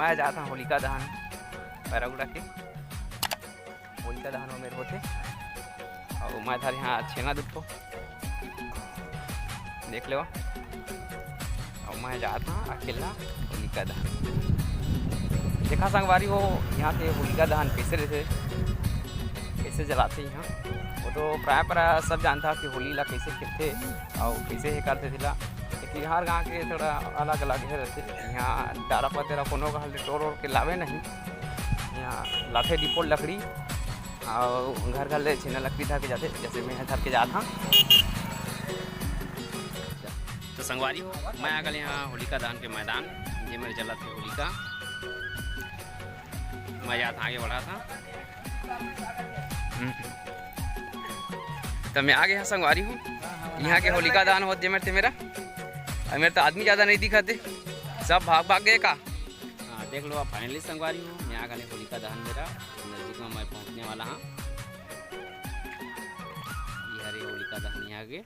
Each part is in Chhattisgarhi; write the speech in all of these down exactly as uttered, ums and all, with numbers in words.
मैं जात हँव होलिका दहन, पैरा उड़ा के होलिका दहन ओ मेर होथे। अउ मैं धरे हँव छेना दू ठो, देख लेवा। अउ मैं जात हँव अकेल्ला होलिका दहन। देखा संगवारी हो, यहाँ के होलिका दहन कइसे रहिथे, कइसे जलाथे यहाँ। वो तो प्राय प्राय सब जानथा कि होली ला कइसे खेलथे अउ कइसे हे करथे तेला, लेकिन हर गाँव के थोड़ा अलग अलग हे रहिथे। यहाँ डारा पतेरा कोनो घर ले टोर ओर के लावे नहीं, यहाँ लाथे डिपोल लकड़ी अउ घर घर ले छेना लकड़ी धर के जाथे, जैसे मैं धर के जात हँव। तो संगवारी हो, मैं आ गए यहाँ होलिका दहन के मैदान, जे मेर जलत हे होलिका। मैं जात हँव, आगे बढ़त हँव। हम्म। तो मैं आ गए हँव संगवारी हो, यहाँ के होलिका दहन होत जे मेर ते मेरा, अउ मेर तो आदमी ज़्यादा नहीं दिखत हे, सब भाग भाग गए का। हाँ, देख लो आप, finally संगवारी हो, मैं आ गए होलिका दहन मेरा, नजदीक में मैं पहुँचने वाला हँव। ये हरे होलिका दहन यहाँ के,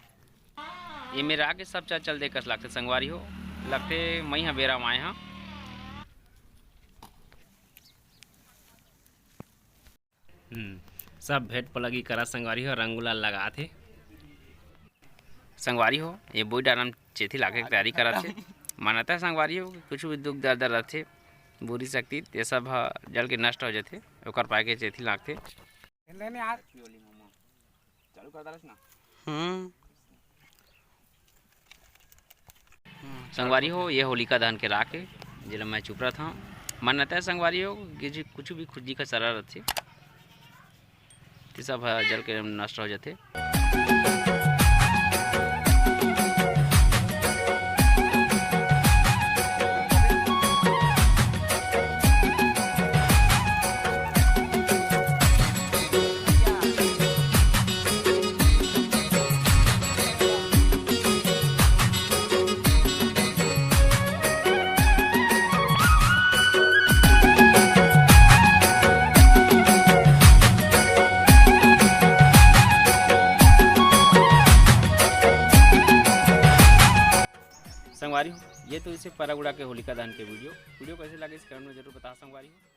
ये मेर आके सब चल चल दे कस लागथे संगवारी हो, लगथे मैं ह बेरा माए ह। हम्म, सब भेंट पलगी करा संगवारी हो, रंग गुलाल लगात हे। संगवारी हो, ये बोई डारा म चेथी लागे के तैयारी करत हे। मान्यता हे संगवारी हो कि कुछ भी दुख दर्द रहथे, बुरी शक्ति, ते सब ह जल के नष्ट हो जाथे, ओकर पाए के चेथी लागथे। ले ने यार। चालू कर डालस ना। हम्म। संगवारी हो, ये होलिका दहन के राख हे, जेला मैं चुपरत हँव। मान्यता हे संगवारी हो कि जी कुछ भी खुजी का सरा रथे, ते सब ह जल के नष्ट हो जाथे। संगवारी हो, ये तो इसे परगुड़ा के होलिका दहन के video। Video कैसे लगे, इस comment में जरूर बताओ संगवारी हो।